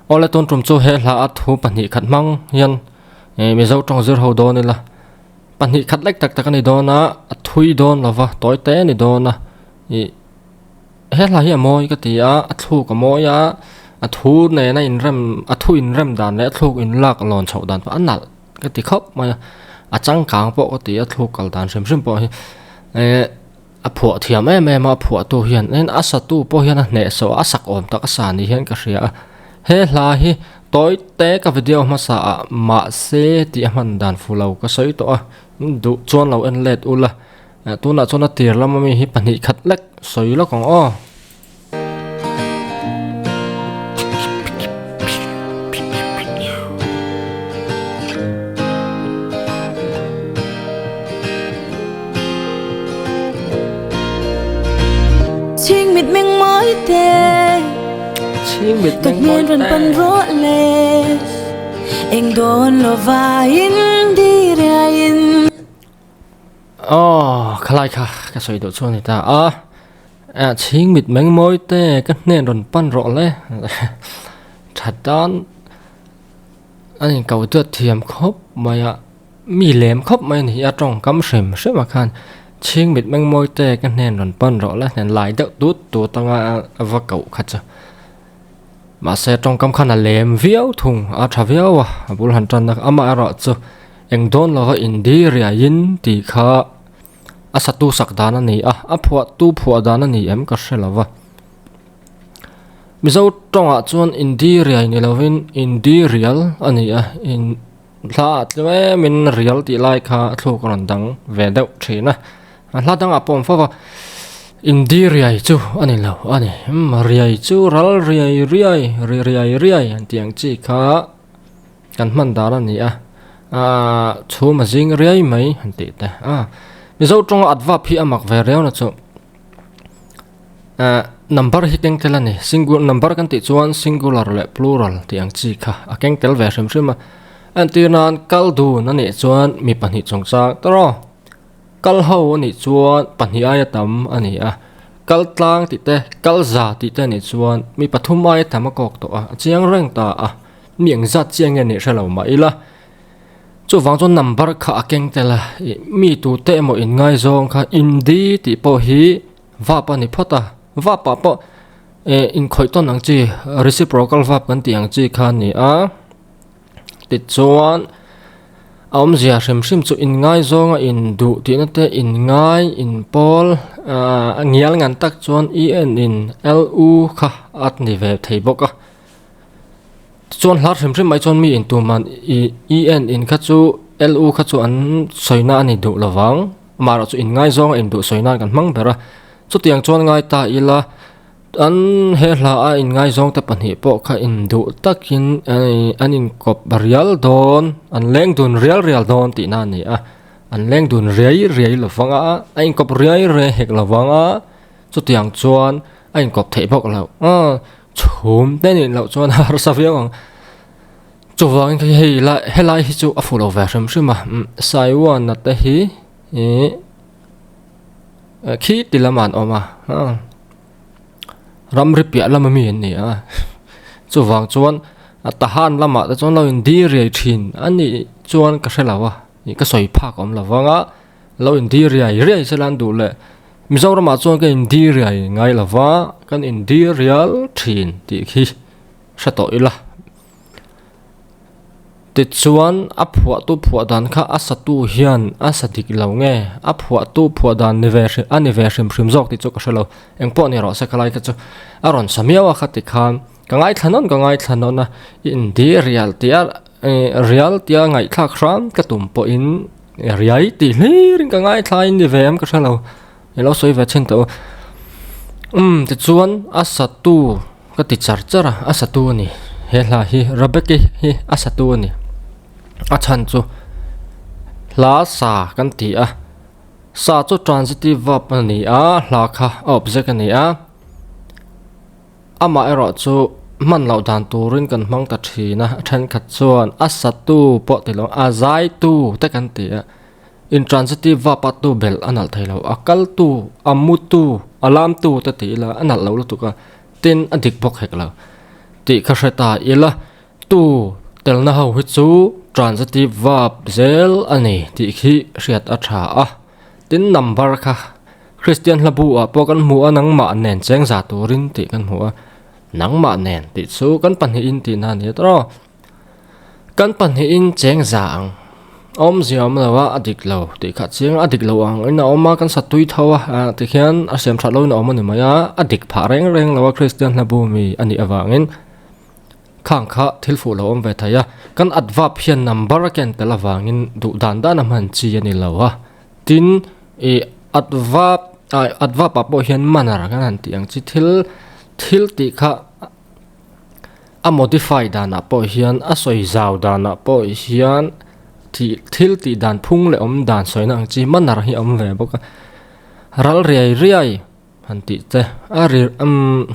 Awle tun tum chu he hla a thu 2 khat hmang hian Mizo tawng zir ho dawn ila. 2 khat lek tak tak a ni dawn a, a thui dawn lova tawi te a ni dawn a. Ih he hla hi a mawi ka ti a, a thluk a mawi a, a thu nena inrem a thu inrem dan leh a thluk inlak lawn chhoh dan pawh a nalh ka ti khawp mai a. A changkang pawh ka ti a thluk kal dan hrim hrim pawh hi eh a phuah thiam em em a, a phuahtu hian tin a satu pawh hian a hnehsawh a, a sak awm tak a sa ni hian ka hria a. He hla hi tawi te ka video hmasa ah mahse tih a hman dan fu lo ka sawi tawh a, duh chuan lo en let ula. Tunah chuan a tir lama mi hi 2 khat lek sawi lawk ang aw. Chhing mit meng mawi te Chhing mit Ka meng mawi hmel rawn te pan rawh le Eng dawn lova in diriain Aw khalai kha ka sawi duh chu a ni ta a chhing mit meng mawi te ka hnen rawn pan rawh le that dan a in ko duat thiam khawp mai a mi lem khawp mai a ni a tawngkam hrim hrim ah khan chhing mit meng mawi te ka hnen rawn pan rawh le hnen lai deuh tut tut anga a va koh kha chu mahse tawngkam khan a lem viau thung a tha viau a a bul han tan a amaherawh chu. Eng dawn lova indi riaiin tih kha a satu sak dan a ni a, a phuahtu phuah dan a ni em ka hre lo va. Mizo tawngah chuan indi riai ni lovin indi rial a ni a, in hla ah tlem emin rial tih lai kha a thluk a rawn dang ve deuh thin a, a hla dangah pawh a awm fo va, indi riai chu a ni lo a ni, riai chu ral riai riai, ri riai riai an tih ang chi kha. Kan hman dan a ni a, aaa chhum a zing riai mai han tih te a, Mizo tawnga adverb hi a mak ve riau na chu eh number hi keng tel a ni, singular number kan tih chuan singular leh plural tih ang chi kha a keng tel ve hrim hrim a, entir nan kal dun a nih chuan mi 2 chungchang ta rawh. Kal ho a nih chuan 2 aia tam a ni a, kal tlang tih te, kal za tih te a nih chuan mi 3 aia tam a kawk tawh a, a chiang reng ta a, mi eng zat chiang nge nih hre lo mah ila. Chuvang chuan number kha a keng tel a, ih mi tute emaw inngaizawng kha indi tih pawh hi vap a ni phawt a, vap ah pawh eh inkhawih tawn ang chi reciprocal vap kan tih ang chi kha a ni a. Tichuan, a awmzia hrim hrim chu inngaizawng a induh tihna te inngai, inpawl, a ngial ngan tak chuan en in lu kha a ni ve thei bawk a. Tichuan hlar hrim hrim mai chuan mi intuman en in kha chu lu kha chu an sawina a ni duh lovang, amaherawhchu inngaizawng a induh sawina kan hmang ber a. Chutiang chuan ngai ta ila. An he hla a inngaizawng te 2 pawh kha induh takin an inkawp rial dawn, an leng dun rial rial dawn tihna a ni a. An leng dun riai riai lovang a, a inkawp riai riai hek lovang a, chutiang chuan a inkawp theih bawk loh. Chhum te nih loh chuan a harsa viau ang. Chuvangin hei lai helai hi chu a fuh lo ve hrim hrim a, Saiwana te hi ih. Khi ti lamah an awm a ramri piah lama mi an ni a chuvang chuan a tahan lamah te chuan lo in di riai thin a nih chuan ka hre lo a ih ka sawi phak a awm lo vang a lo in di riai riai sela an duh leh Mizoramah chuan ka in di riai ngai lo va kan in di rial thin tih khi hre tawh ila. Tichuan, a phuahtu phuah dan kha a satu hian a sa dik lo nge? A phuahtu phuah dan ni ve a ni ve hrim hrim zawk tih chu ka hre lo. Eng pawh ni rawh se khalai kha chu a rawn sa miau a kha ti khan ka ngaithla nawn ka ngaithla nawn a, i indi rial tia rial tia ngaihthlak hram ka tum pawhin riai tih hlirin ka ngaithla in ni ve em ka hre lo. I lo sawi ve chhin tawh u. Umm tichuan a satu ka ti char char a, a satu a ni. He hla hi Rebecca hi a satu a ni. A chhan chu hla sa kan ti a, sa chu transitive verb a ni a, hla kha a object a ni a. Amah erawh chu hman loh dan turin kan hmang ta thin a, a thenkhat chuan a satu pawh ti lo a zaitu te kan ti a. Intransitive verb a tu belh a nalh thei lo, a kaltu, a mutu, a lamtu te tih ila a nalh lo lutuk a, tin a dik bawk hek lo. Tih ka hre ta ila, tu telna ho hi chu transitive verb zel a ni tih khi hriat a tha a. Tin number kha Kristian hla bu ah pawh kan hmu a nangmah nen cheng za turin tih kan hmu a, nangmah nen tih chu kan pahnihin tihna a ni a tawh. Kan pahnihin cheng za ang. Awmzia awm lo a, a dik lo tih kha chiang a dik lo ang in a awm a, kan sa tui tho a, ah tikhian a siam that loin a awm a ni mai a, a dik phah reng reng lo a Kristian hla bu mi a nih avangin khang kha thil fuh lo awm ve thei a, kan adverb hian number a ken tel avangin duh dan dan a hman chi a ni lo a, tin ih adverb ah adverb ah pawh hian manner kan han tih ang chi thil thil tih kha. A modify danah pawh hian a sawi zau danah pawh hian thih thil tih dan phung leh awm dan sawina ang chi manner hi a awm ve bawk a ral riai riai han tih te a ri umm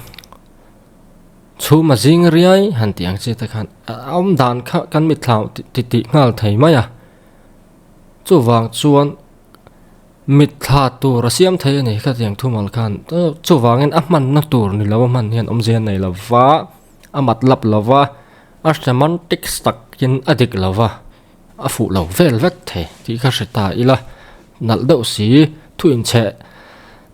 chhum a zing riai han tih ang chi te khan a awm dan kha kan mitthlau ti tih nghal thei mai a chuvang chuan. Mitthla tur a siam thei a ni khatiang thumal khan chuvangin a hmanna tur ni lo a hman hian awmzia nei lo va a mat lap lo va a semantics takin a dik lo va a fuh lo vel vek thei tih kha hre ta ila nalh deuh si thu inchheh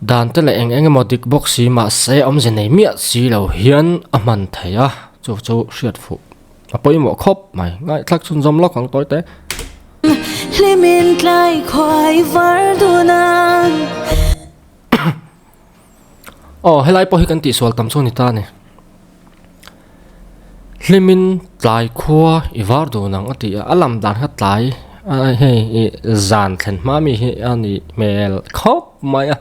dan te leh eng eng emaw dik bawk si mahse awmze nei miah si lo hian a hman thei a chu chu hriat fuh. A pawimawh khawp mai. Ngaihthlak chhunzawm lawk ang tawi te. Hlimin tlai khuai var dun a. Aw helai pawh hi kan tihsual tam chu a ni ta a ni. Hlimin tlai khua i var dun ang a ti a, a lam dan kha tlai hei i zan thlen hma mi hi a nih hmel khawp mai a.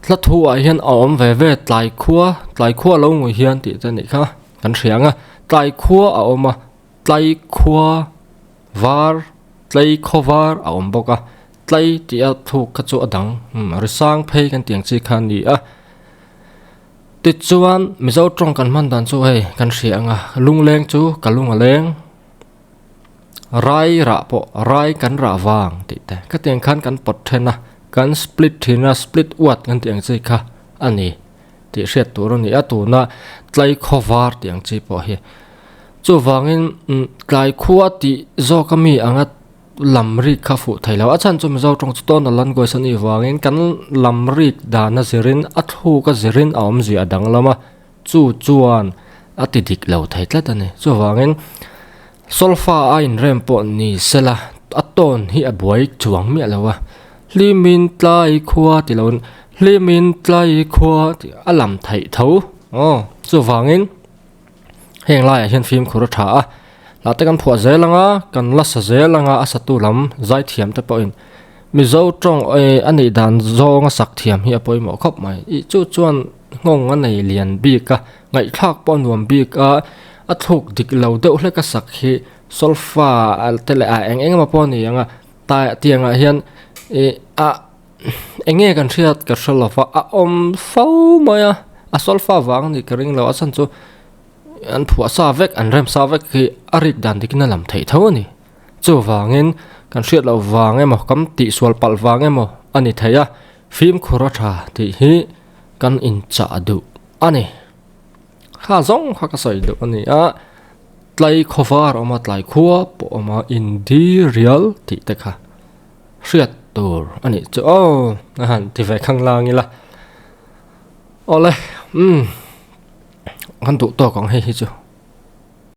Hla thu ah hian a awm ve ve tlai khua tlai khua lo ngui hian tih te a nih kha. Kan hria ang a, tlai khua a awm a, tlai khua var, tlai khaw var a awm bawk a, tlai tih a thluk kha chu a dang, umm ri sang phei kan tih ang chi kha a ni a. Tichuan Mizo tawng kan hman dan chu hei kan hria ang a, lungleng chu ka lung a leng, rai rah pawh rai kan rah vang tih te, khatiang khan kan pawt then a, kan split thin a, split uat kan tih ang chi kha a ni. tih hriat tur a ni a tuna tlai khaw var tih ang chi pawh hi chuvangin tlai khua tih zawk ami anga lam rik kha fuh thei lo a chhan chu mizo tawng chu tawn a language a nih vangin kan lam rik dan a zirin a thluk a zirin a awmzia a danglam a chu chuan a ti dik lo thei tlat a ni chuvangin solfa a inrem pawh ni sela a tawn hi a buai chuang miah lo a. Hlimin tlai khua ti loin hlimin tlai khua tih a lam theih tho aw chuvangin heng laiah hian fimkhur a tha a lah te kan phuah zel anga kan la sa zel anga a satu lam zai thiam te pawhin Mizo tawng eh a nih dan zawnga sak thiam hi a pawimawh khawp mai ih chu chuan nghawng a nei lian bik a ngaihthlak pawh a nuam bik a a thluk dik lo deuh hlek a sak hi solfa te leh a eng eng emaw pawh a ni ang a. Tai tiangah hian ih a eng nge kan hriat ka hre lo va a awm fo mai a a solfa vang a nih ka ring lo a chhan chu an phuah sa vek an rem sa vek hi a rik dan dikin a lam theih tho a ni chuvangin kan hriat loh vang emaw kan tihsual palh vang emaw a ni thei a fimkhur a tha tih hi kan inchah duh a ni. Kha zawng kha ka sawi duh a ni a, tlai khaw var a awm a, tlai khua pawh a awm a, indi rial tih te kha hriat tur a nih chu aw a han ti ve khang lang ila awle umm kan duh tawk ang hei hi chu.